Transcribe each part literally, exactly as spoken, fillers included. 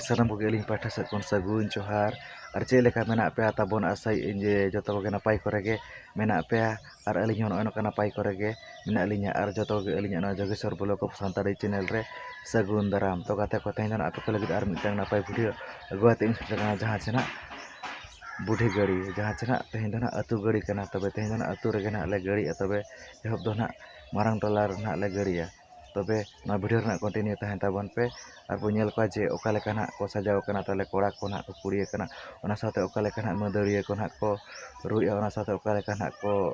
ᱥᱟᱱᱟᱢ ᱠᱚᱜᱮ ᱟᱹᱞᱤᱧ ᱯᱟᱦᱴᱟ ᱥᱮᱫ ᱠᱷᱚᱱ ᱥᱟᱹᱜᱩᱱ ᱡᱚᱦᱟᱨ᱾ ᱟᱨ ᱪᱮᱫ ᱞᱮᱠᱟ ᱢᱮᱱᱟᱜ ᱯᱮᱭᱟ ᱛᱟᱵᱚᱱ? ᱟᱥᱟᱭᱮᱫ ᱟᱹᱧ ᱡᱮ ᱡᱚᱛᱚ ᱠᱚᱜᱮ ᱱᱟᱯᱟᱭ ᱠᱚᱨᱮ ᱜᱮ ᱢᱮᱱᱟᱜ ᱯᱮᱭᱟ᱾ ᱟᱨ ᱟᱹᱞᱤᱧ ᱦᱚᱸ ᱱᱚᱜᱼᱚᱭ ᱱᱚᱝᱠᱟ ᱱᱟᱯᱟᱭ ᱠᱚᱨᱮ ᱜᱮ ᱢᱮᱱᱟᱜ ᱞᱤᱧᱟ᱾ ᱟᱨ ᱡᱚᱛᱚ ᱠᱚᱜᱮ ᱟᱹᱞᱤᱧᱟᱜ ᱱᱚᱣᱟ ᱡᱳᱜᱮᱥᱣᱚᱨ ᱵᱞᱚᱜ ᱚᱯᱷ ᱥᱟᱱᱛᱟᱲᱤ ᱪᱮᱱᱮᱞ ᱨᱮ ᱥᱟᱹᱜᱩᱱ ᱫᱟᱨᱟᱢ᱾ ᱛᱚ ᱜᱟᱛᱮ ᱠᱚ, ᱛᱮᱦᱮᱧ ᱫᱚ ᱱᱟᱜ ᱟᱯᱮ ᱠᱚ ᱞᱟᱹᱜᱤᱫ ᱟᱨ ᱢᱤᱫᱴᱟᱝ ᱱᱟᱯᱟᱭ ᱵᱷᱤᱰᱤᱭᱳ ᱟᱹᱜᱩ ᱠᱟᱛᱮ ᱤᱧ ᱥᱮᱴᱮᱨ ᱟᱠᱟᱱᱟ, ᱡᱟᱦᱟᱸ ᱪᱮ ᱱᱟᱜ ᱵᱩᱰᱷᱤ ᱜᱟᱹᱲᱤ, ᱡᱟᱦᱟᱸ ᱪᱮ ᱱᱟᱜ ᱛᱮᱦᱮᱧ ᱫᱚ ᱱᱟᱜ ᱟᱹᱛᱩ ᱜᱟᱹᱲᱤ ᱠᱟᱱᱟ᱾ ᱛᱚᱵᱮ ᱛᱮᱦᱮᱧ ᱫᱚ ᱱᱟᱜ ᱟᱹᱛᱩ ᱨᱮᱜᱮ ᱱᱟᱜ ᱞᱮ ᱜᱟᱹᱲᱤᱜᱼᱟ᱾ ᱛᱚᱵᱮ ᱮᱦᱚᱵ ᱫᱚ ᱱᱟᱜ ᱢᱟᱨᱟᱝ ᱴᱚᱞᱟ ᱨᱮ ᱱᱟᱜ ᱞᱮ ᱜᱟᱹᱲᱤᱭᱟ᱾ ᱛᱚᱵᱮ ᱱᱚᱣᱟ ᱵᱷᱤᱰᱤᱭᱳ ᱨᱮᱱᱟᱜ ᱠᱚᱱᱴᱤᱱᱤᱭᱩ ᱛᱟᱦᱮᱱ ᱛᱟᱵᱚᱱ ᱯᱮ᱾ ᱟᱨ ᱵᱚᱱ ᱧᱮᱞ ᱠᱚᱣᱟ ᱡᱮ ᱚᱠᱟ ᱞᱮᱠᱟ ᱱᱟᱜ ᱠᱚ ᱥᱟᱡᱟᱣ ᱠᱟᱱᱟ, ᱛᱟᱦᱞᱮ ᱠᱚᱲᱟ ᱠᱚ ᱱᱟᱜ ᱠᱚ ᱠᱩᱲᱤ ᱠᱟᱱᱟ, ᱚᱱᱟ ᱥᱟᱶᱛᱮ ᱚᱠᱟ ᱞᱮᱠᱟ ᱱᱟᱜ ᱢᱟᱹᱫᱟᱹᱲᱤᱭᱟᱹ ᱠᱚ ᱱᱟᱜ ᱠᱚ ᱨᱩᱭᱮᱫᱼᱟ, ᱚᱱᱟ ᱥᱟᱶᱛᱮ ᱚᱠᱟ ᱞᱮᱠᱟ ᱱᱟᱜ ᱠᱚ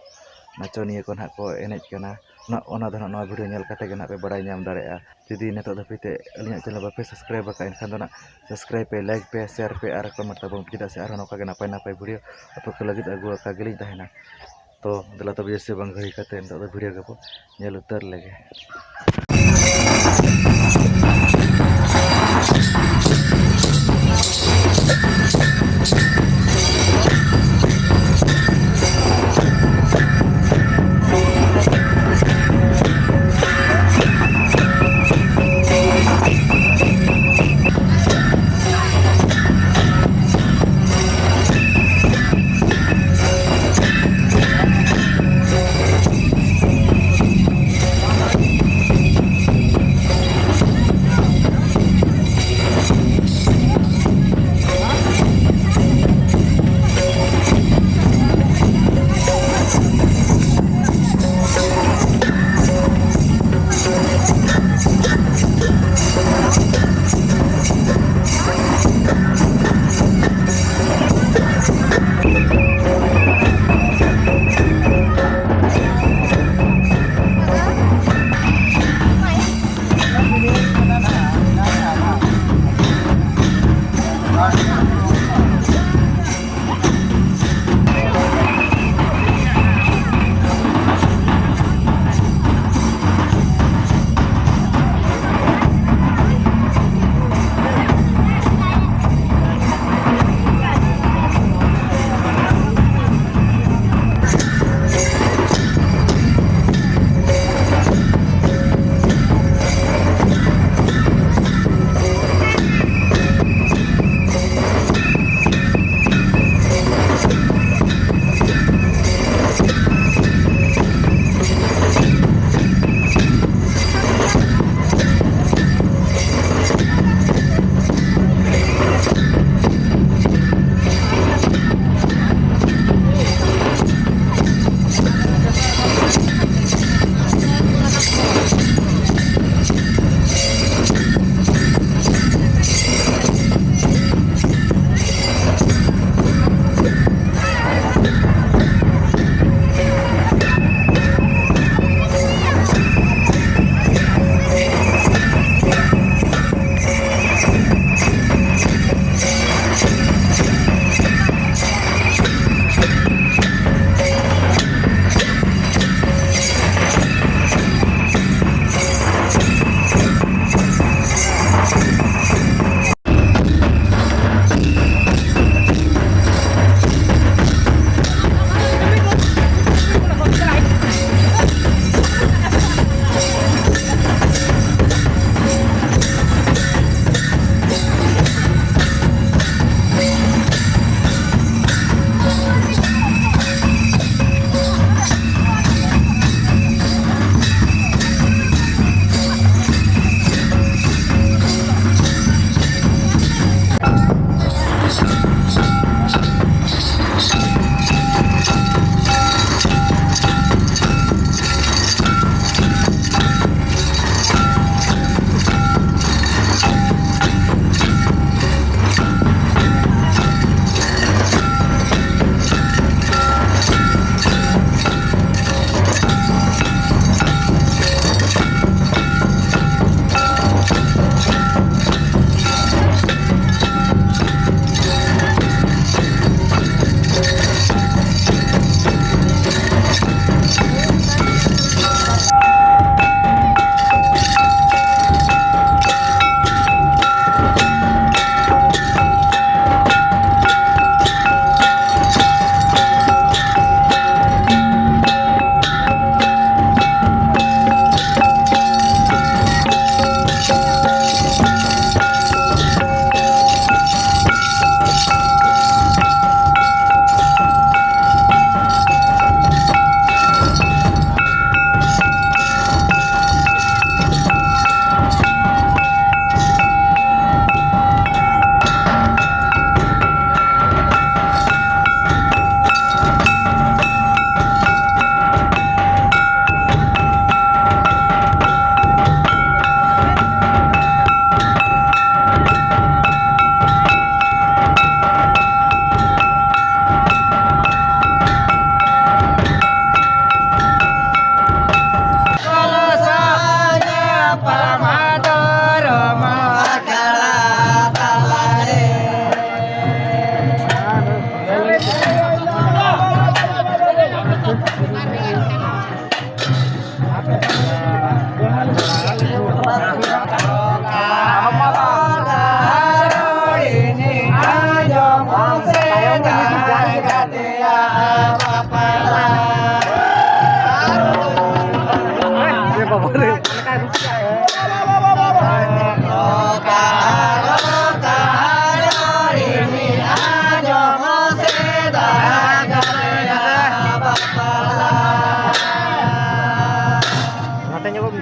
ᱱᱟᱪᱚᱱᱤᱭᱟᱹ ᱠᱚ ᱱᱟᱜ ᱠᱚ ᱮᱱᱮᱡ ᱠᱟᱱᱟ, ᱚᱱᱟ, ᱚᱱᱟ ᱫᱚ ᱱᱟᱜ ᱱᱚᱣᱟ ᱵᱷᱤᱰᱤᱭᱳ ᱧᱮᱞ ᱠᱟᱛᱮ ᱜᱮ ᱱᱟᱜ ᱯᱮ ᱵᱟᱲᱟᱭ ᱧᱟᱢ ᱫᱟᱲᱮᱭᱟᱜᱼᱟ᱾ ᱡᱩᱫᱤ ᱱᱤᱛᱚᱜ ᱫᱷᱟᱹᱵᱤᱡ ᱛᱮ ᱟᱹᱞᱤᱧᱟᱜ ᱪᱮᱱᱮᱞ ᱵᱟᱯᱮ ᱥᱟᱵᱥᱠᱨᱟᱭᱤᱵ ᱟᱠᱟᱫ, ᱮᱱᱠᱷᱟᱱ ᱫᱚ ᱱᱟᱜ ᱥᱟᱵᱥᱠᱨᱟᱭᱤᱵ ᱯᱮ, ᱞᱟᱭᱤᱠ ᱯᱮ, ᱥᱮᱭᱟᱨ ᱯᱮ ᱟᱨ ᱠᱚᱢᱮᱱᱴ ᱛᱟᱵᱚᱱ ᱯᱮ, ᱪᱮᱫᱟᱜ ᱥᱮ ᱟᱨᱦᱚᱸ ᱱᱚᱝᱠᱟ ᱜᱮ ᱱᱟᱯᱟᱭ ᱱᱟᱯᱟᱭ ᱵᱷᱤᱰᱤᱭᱳ ᱟᱯᱮ ᱠᱚ ᱞᱟᱹᱜᱤᱫ ᱟᱹᱜᱩ ᱟᱠᱟ ᱜᱮᱞᱤᱧ ᱛᱟᱦᱮᱱᱟ᱾ ᱛᱚ ᱫᱮᱞᱟ ᱛᱚᱵᱮ ᱡᱟᱹᱥᱛᱤ ᱵᱟᱝ ᱜᱷᱟᱹᱲᱤ ᱠᱟᱛᱮ ᱱᱤᱛᱚᱜ ᱫᱚ ᱵᱷᱤᱰᱤᱭᱳ ᱜᱮᱵᱚ ᱧᱮᱞ ᱩᱛᱟᱹᱨ ᱞᱮᱜᱮ᱾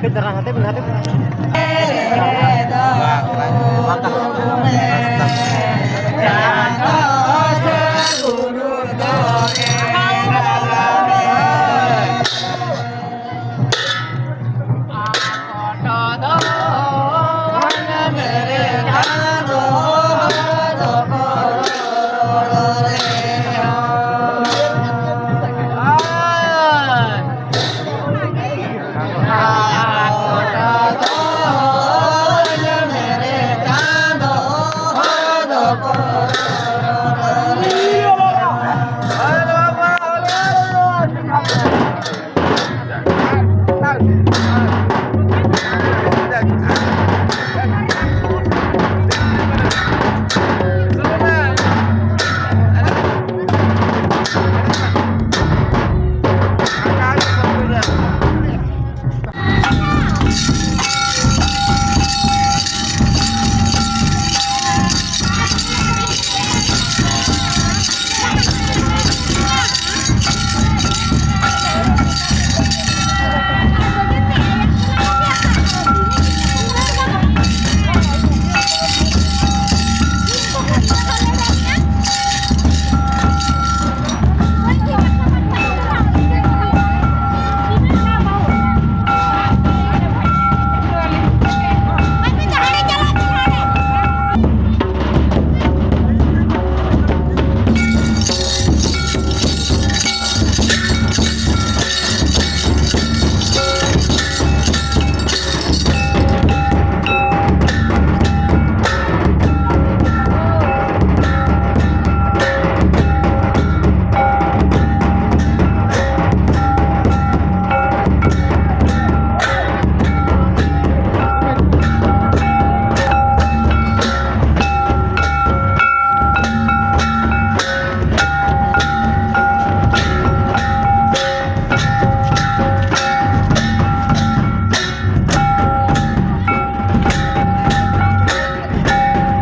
ᱠᱟᱹᱡ ᱫᱷᱟᱨᱟ ᱦᱟᱱᱛᱮ ᱵᱮᱱ, ᱦᱟᱱᱛᱮ ᱵᱮᱱ᱾